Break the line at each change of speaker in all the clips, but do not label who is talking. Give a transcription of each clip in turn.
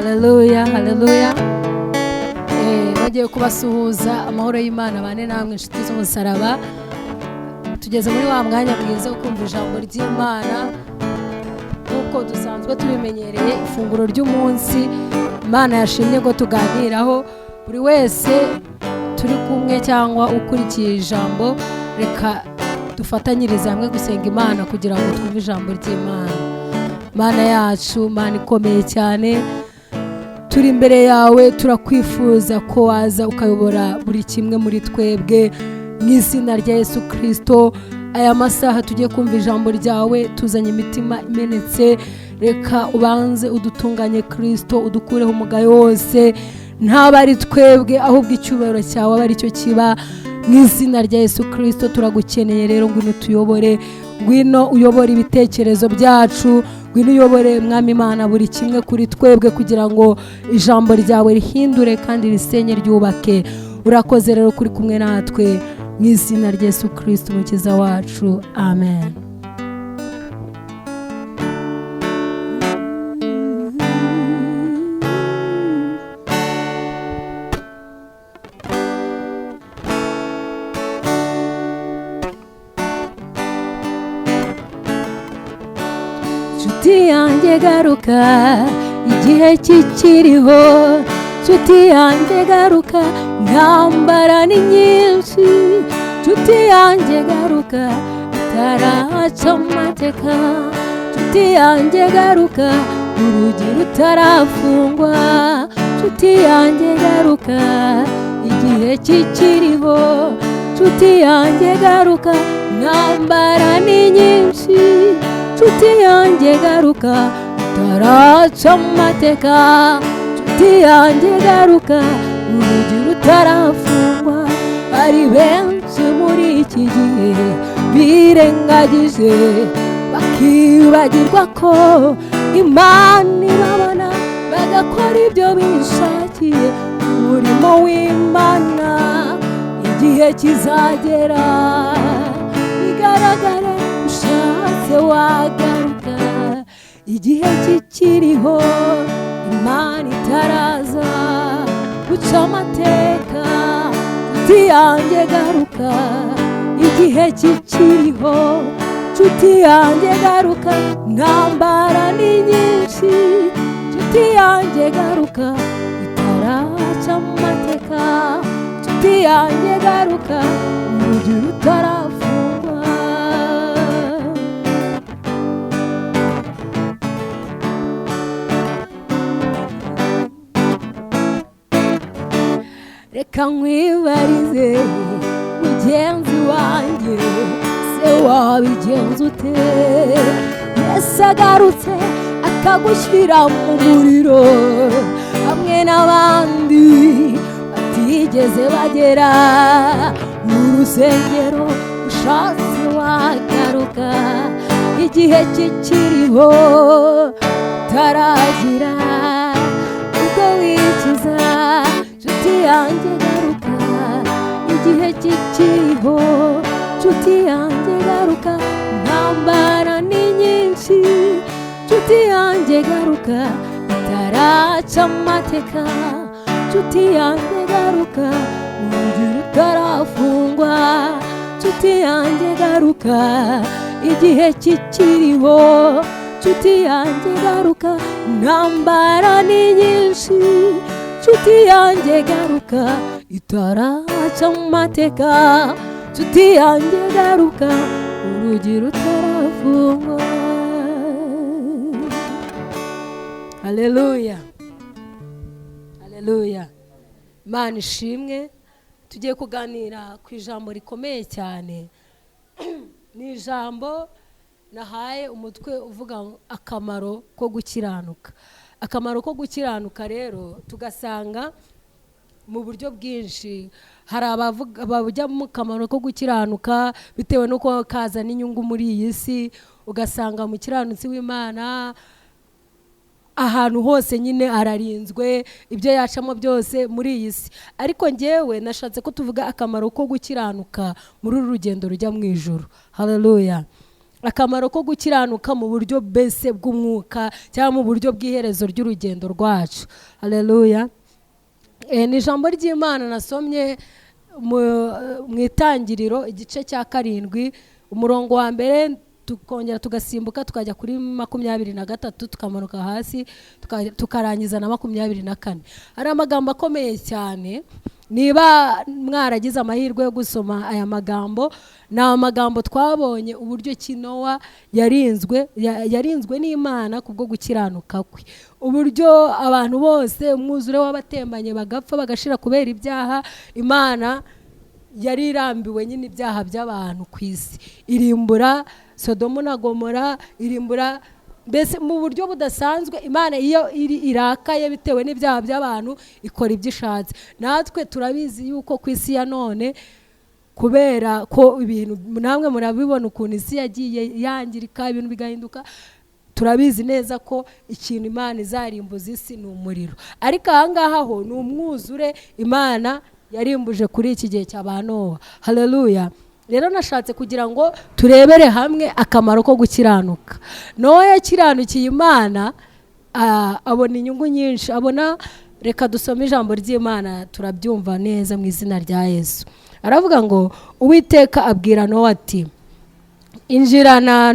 Haleluya, haleluya. Bagiye kubasuhuza, amahoro y'Imana bane namwe inshuti z'umusaraba. Tugeze muri wa mwanya mwiza wo kumva ijambo ry'Imana nk'uko dusanzwe tubimenyereye. Ifunguro ry'umunsi Imana yashimye ko tuganiraho, buri wese turi kumwe cyangwa ukurikiye ijambo, reka dufatanyirize hamwe gusenga Imana kugira ngo twumve ijambo ry'Imana. Mana yacu, Mana ikomeye cyane, turi imbere yawe, turakwifuza ko waza ukayobora buri kimwe muri twebwe mu izina rya Yesu Kristo. Aya masaha tugiye kumva ijambo ryawe, tuzanye imitima imenetse, reka ubanze udutunganye Kristo, udukureho umugayo wose, ntaba ari twebwe ahubwo icyubahiro cyawe abe aricyo kiba mu izina rya Yesu Kristo. Turagukeneye rero, ngwino utuyobore, ngwino uyobore ibitekerezo byacu, ngwino uyobore Mwami Imana buri kimwe kuri twebwe kugira ngo ijambo ryawe rihindure kandi risenye ryubake. Urakoze rero kuri kumwe natwe mu izina rya Yesu Kristo umukiza wacu, amen. Nshuti yanjye garuka igihe kikiriho, nshuti yanjye garuka intambara ni nyinshi, nshuti yanjye garuka itaraca amateka, nshuti yanjye garuka urugi rutarafungwa, nshuti yanjye garuka igihe kikiriho, nshuti yanjye garuka intambara ni nyinshi, nshuti yanjye garuka itaraca amateka, nshuti yanjye garuka urugi rutarafungwa. Hari benshi muri iki gihe birengagije bakibagirwa ko Imana ibabona, bagakora ibyo bishakiye. Umurimo w'Imana igihe kizagera bigaragare, ushatse wagaruka igihe kikiriho, Imana itaraza guca amateka. Nshuti yanjye garuka igihe kikiriho, nshuti yanjye garuka intambara ni nyinshi, nshuti yanjye garuka itaraca amateka, nshuti yanjye garuka urugi rutarafungwa. Reka nkwibarize mugenzi wanjye, se wabigenza ute Yesu agarutse akagushyira mu muriro hamwe n'abandi batigeze bagera mu rusengero? Ushatse wagaruka igihe kikiriho, utaragira ubwo wicuza. Nshuti yanjye garuka igihe kikiriho, nshuti yanjye garuka intambara ni nyinshi, nshuti yanjye garuka itaraca amateka, nshuti yanjye garuka urugi rutarafungwa, nshuti yanjye garuka igihe kikiriho, nshuti yanjye garuka intambara ni nyinshi, nshuti yanjye garuka itaraca amateka, nshuti yanjye garuka urugi rutarafungwa. Haleluya, haleluya. Imana ishimwe. Tugiye kuganira ku ijambo rikomeye cyane. Ni ijambo nahaye umutwe uvuga akamaro ko gukiranuka. Akamaro ko gukiranuka rero tugasanga mu buryo bwinshi. Hari abavuga bajya mu kamaro ko gukiranuka bitewe n'uko kazana inyungu muri iyi si, ugasanga umukiranutsi w'Imana ahantu hose nyine ararinzwe, ibyo yacamo byose muri iyi si. Ariko njyewe nashatse ko tuvuga akamaro ko gukiranuka muri uru rugendo rujya mu ijuru. Haleluya. Akamaro ko gukiranuka mu buryo mbese bw'umwuka cyangwa mu buryo bw'iherezo ry'urugendo rwacu. Haleluya. Ni ijambo ry'Imana nasomye mu Itangiriro, igice cya 7, umurongo wa 1, tukongera tugasimbuka tukajya kuri 23, tukamanuka hasi tukarangiza na 24. Hari amagambo akomeye cyane. Niba mwaragize amahirwe yo gusoma aya magambo, ni amagambo twabonye uburyo ki Nowa yarinzwe n'Imana kubwo gukiranuka kwe, uburyo abantu bose umwuzure w'abatembanye bagapfa bagashira kubera ibyaha. Imana yari irambiwe nyine ibyaha by'abantu ku isi, irimbura Sodomu na Gomora, irimbura mbese mu buryo budasanzwe. Imana iyo iri irakaye bitewe n'ibyaha by'abantu ikora ibyo ishatse. Natwe turabizi yuko ku isi ya none, kubera ko ibintu namwe murabibona ukuntu isi yagiye yangirika, ibintu bigahinduka, turabizi neza ko ikintu Imana izarimbuza isi ni umuriro. Ariko aha ngaha ho ni umwuzure Imana yarimbuje kuri iki gihe cya ba Nowa. Haleluya. Rero nashatse kugira ngo turebere hamwe akamaro ko gukiranuka. Nowa yakiranukiye Imana, abona inyungu nyinshi, abona. Reka dusome ijambo ry'Imana, turabyumva neza mu izina rya Yesu. Aravuga ngo: "Uwiteka abwira Nowa ati: 'Injirana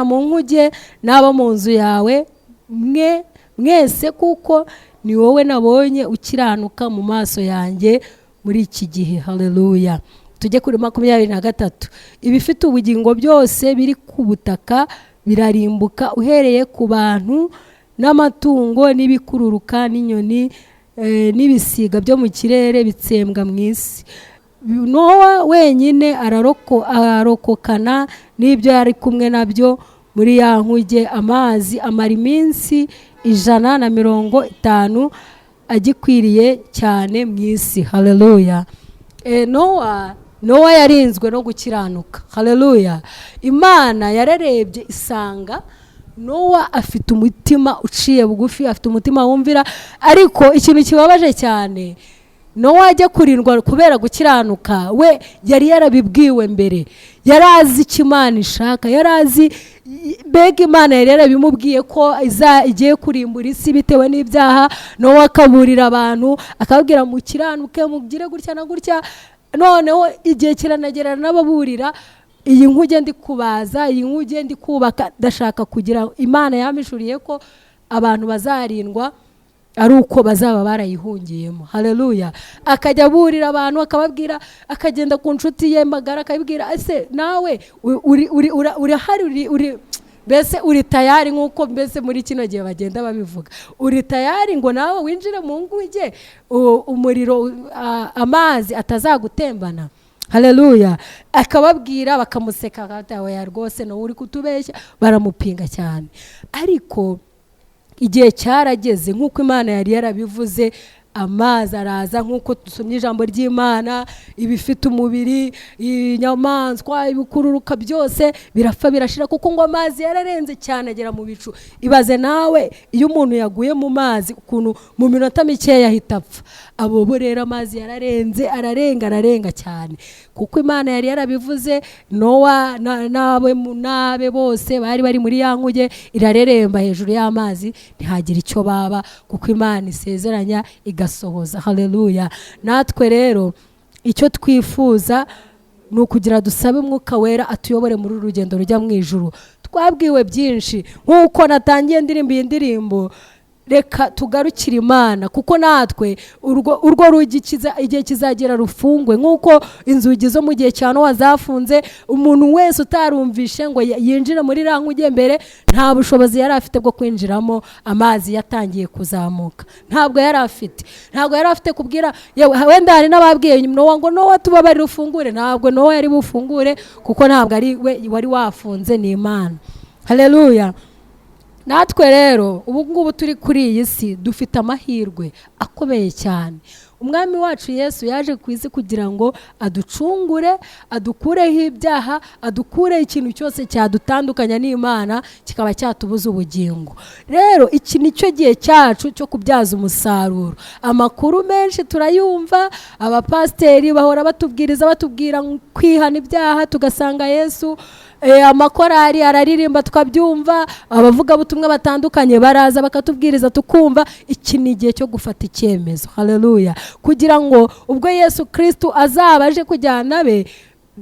mu nkuge n'abo mu nzu yawe mwe mwese, kuko ni wowe nabonye ukiranuka mu maso yanjye muri iki gihe.'" Haleluya. Tujye kuri 23: "Ibifite ubugingo byose biri ku butaka birarimbuka, uhereye ku bantu n'amatungo n'ibikururuka n'inyoni n'ibisiga byo mu kirere, bitsembwa mu isi. Nowa wenyine ararokokana n'ibyo yari kumwe nabyo muri ya nkuge. Amazi amara iminsi 150 agikwiriye cyane mu isi." Haleluya. Nowa yarinzwe no gukiranuka. Haleluya. Imana yararebye isanga Nowa afite umutima uciye bugufi, afite umutima wumvira. Ariko ikintu kibabaje cyane, Nowa ajya kurindwa kubera gukiranuka, we yari yarabibwiwe mbere, yari azi icyo Imana ishaka, yari azi mbega Imana yari yarabimubwiye ko igiye kurimbura isi bitewe n'ibyaha. Nowa akaburira abantu, akababwira: "Mukiranuke, mugire gutya na gutya." Noneho igihe kiranagera n'ababurira: "Iyi nkuge ndi kubaza, iyi nkuge ndi kubaka, ndashaka kugira Imana yampishuriye ko abantu bazarindwa ari uko bazaba barayihungiyemo." Haleluya. Akajya aburira abantu, akababwira, akagenda ku nshuti ye magara akabibwira: "Ese nawe urahari, uri mbese uri tayari?" Nk'uko mbese muri kino gihe bagenda babivuga, "Uri tayari ngo nawe winjire mu nkuge, umuriro, amazi atazagutembana?" Haleluya. Akababwira, bakamuseka, akababwira: "Rwose nawe uri kutubeshya." Baramupinga cyane. Ariko igihe cyarageze, nk'uko Imana yari yarabivuze, amazi araza, nk'uko dusomye ijambo ry'Imana: ibifite umubiri, inyamaswa, ibikururuka byose birapfa, birashira, kuko ngo amazi yararenze cyane agera mu bicu. Ibaze nawe iyo umuntu yaguye mu mazi ukuntu mu minota mikeya ahita apfa. Abo bo rero amazi yararenze, ararenga, ararenga cyane, kuko Imana yari yarabivuze. Nowa n'abe bose bari bari muri ya nkuge, irareremba hejuru y'amazi, ntihagire icyo baba, kuko Imana isezeranya igasohoza. Haleluya. Natwe rero icyo twifuza ni ukugira dusabe Umwuka Wera atuyobore muri uru rugendo rujya mu ijuru. Twabwiwe byinshi. Nk'uko natangiye ndirimbo iyi ndirimbo, reka tugarukire Imana, kuko natwe urwo rugi igihe kizagera rufungwe, nk'uko inzugi zo mu gihe cya Nowa zafunze. Umuntu wese utarumvishe ngo yinjire muri iriya nkuge mbere, nta bushobozi yari afite bwo kwinjiramo amazi yatangiye kuzamuka. Ntabwo yari afite kubwira. Yewe, wenda hari n'ababwiye Nowa ngo: "Nowa, tubabarire ufungure." Ntabwo Nowa yari bufungure, kuko ntabwo ari we wari wafunze, ni Imana. Haleluya. Natwe rero ubu ngubu turi kuri iyi si, dufite amahirwe akomeye cyane. Umwami wacu Yesu yaje ku isi kugira ngo aducungure, adukureho ibyaha, adukureho ikintu cyose cyadutandukanya n'Imana kikaba cyatubuza ubugingo. Rero iki ni cyo gihe cyacu cyo kubyaza umusaruro. Amakuru menshi turayumva, abapasiteri bahora batubwiriza, batubwira kwihana ibyaha tugasanga Yesu. Amakorari araririmba tukabyumva, abavugabutumwa batandukanye baraza bakatubwiriza tukumva. Iki ni igihe cyo gufata icyemezo, haleluya, kugira ngo ubwo Yesu Kristo azaba aje kujyana abe,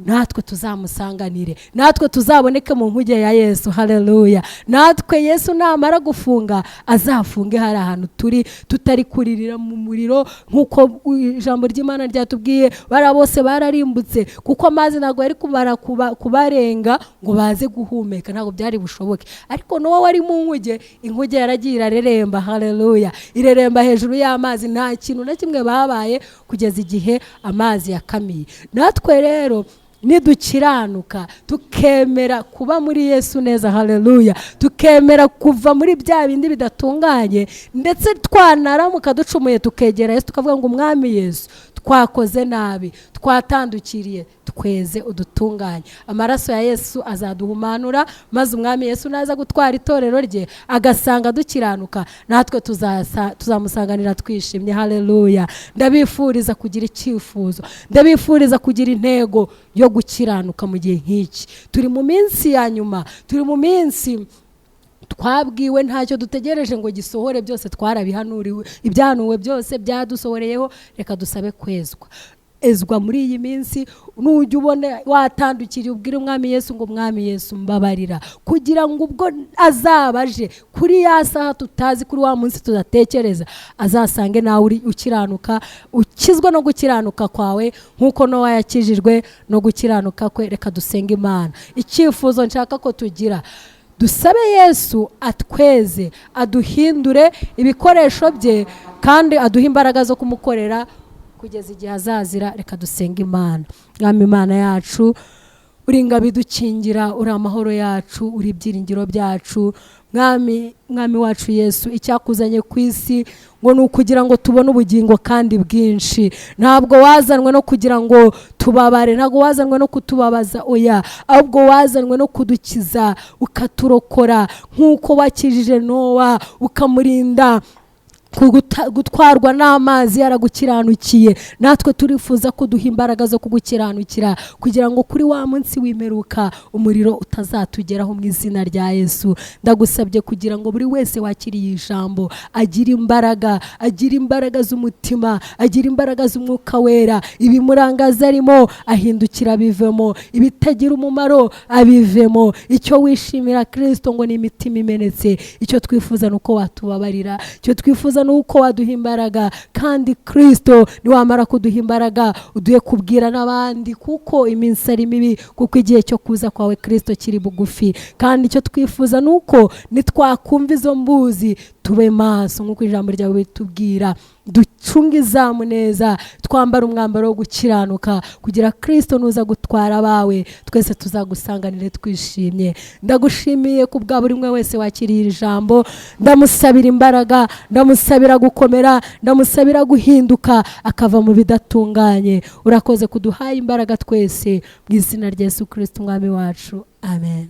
natwe tuzamusanganire, natwe tuzaboneke mu nkuge ya Yesu, haleluya. Natwe Yesu namara gufunga azafunge hari ahantu turi, tutari kuririra mu muriro, nk'uko ijambo ry'Imana ryatubwiye. Bariya bose bararimbutse kuko amazi ntabwo yari kumara kubarenga ngo baze guhumeka, ntabwo byari bushoboke. Ariko Nowa wari mu nkuge, inkuge yaragiye irareremba, haleluya, ireremba hejuru y'amazi, nta kintu na kimwe babaye kugeza igihe amazi yakamiye. Natwe rero nidukiranuka, tukemera kuba muri Yesu neza, haleluya, tukemera kuva muri bya bindi bidatunganye, ndetse twanaramuka ducumuye tukegera Yesu tukavuga ngo Umwami Yesu, twakoze nabi, twatandukiriye, tweze udutunganye, amaraso ya Yesu azaduhumanura. Maze Umwami Yesu naza gutwara itorero rye agasanga dukiranuka, natwe tuzamusanganira twishimye, haleluya. Ndabifuriza kugira icyifuzo, ndabifuriza kugira intego yo gukiranuka mu gihe nk'iki. Turi mu minsi ya nyuma, turi mu minsi twabwiwe, ntacyo dutegereje ngo gisohore, byose twarabihanuriwe, ibyahanuwe byose byadusohoreyeho. Reka dusabe kwezwa. Ezwa muri iyi minsi. Nujya ubona watandukiriye, ubwire Umwami Yesu ngo Umwami Yesu, mbabarira, kugira ngo ubwo azaba aje kuri ya saha tutazi, kuri wa munsi tudatekereza, azasange nawe uri ukiranuka, ukizwa no gukiranuka kwawe, nk'uko Nowa yakijijwe no gukiranuka kwe. Reka dusenge Imana. Icyifuzo nshaka ko tugira, dusabe Yesu atweze, aduhindure ibikoresho bye, kandi aduhe imbaraga zo kumukorera kugeza igihe azazira. Reka dusenge Imana. Mwami Imana yacu, uri ingabo idukingira, uri amahoro yacu, uri ibyiringiro byacu. Mwami, Mwami wacu Yesu, icyakuzanye ku isi ngo ni ukugira ngo tubone ubugingo kandi bwinshi. Ntabwo wazanwe no kugira ngo tubabare, ntabwo wazanwe no kutubabaza, oya, ahubwo wazanwe no kudukiza ukaturokora, nk'uko wakijije Nowa ukamurinda gutwarwa n'amazi yaragukiranukiye. Natwe turifuza ko duha imbaraga zo kugukiranukira, kugira ngo kuri wa munsi w'imperuka umuriro utazatugeraho, mu izina rya Yesu. Ndagusabye kugira ngo buri wese wakiriye ijambo agire imbaraga, agire imbaraga z'umutima, agire imbaraga z'Umwuka Wera. Ibimurangaza arimo ahindukira abivemo, ibitagira umumaro abivemo. Icyo wishimira, Kirisito, ngo ni imitima imenetse. Icyo twifuza ni uko watubabarira, icyo twifuza ni uko waduha imbaraga. Kandi Kirisito, niwamara kuduha imbaraga, uduhe kubwira n'abandi, kuko iminsi ari mibi, kuko igihe cyo kuza kwawe, Kirisito, kiri bugufi. Kandi icyo twifuza ni uko nitwakumva izo mbuzi, tube maso nk'uko ijambo ryawe bitubwira, ducunge izamu neza, twambara umwambaro wo gukiranuka, kugira Kirisito nuza gutwara abawe twese tuzagusanganire twishimye. Ndagushimiye ku bwa buri umwe wese wakiriye iri jambo. Ndamusabira imbaraga, ndamusabira gukomera, ndamusabira guhinduka akava mu bidatunganye. Urakoze kuduhaye imbaraga twese, mu izina rya Yesu Kirisito Umwami wacu, amen.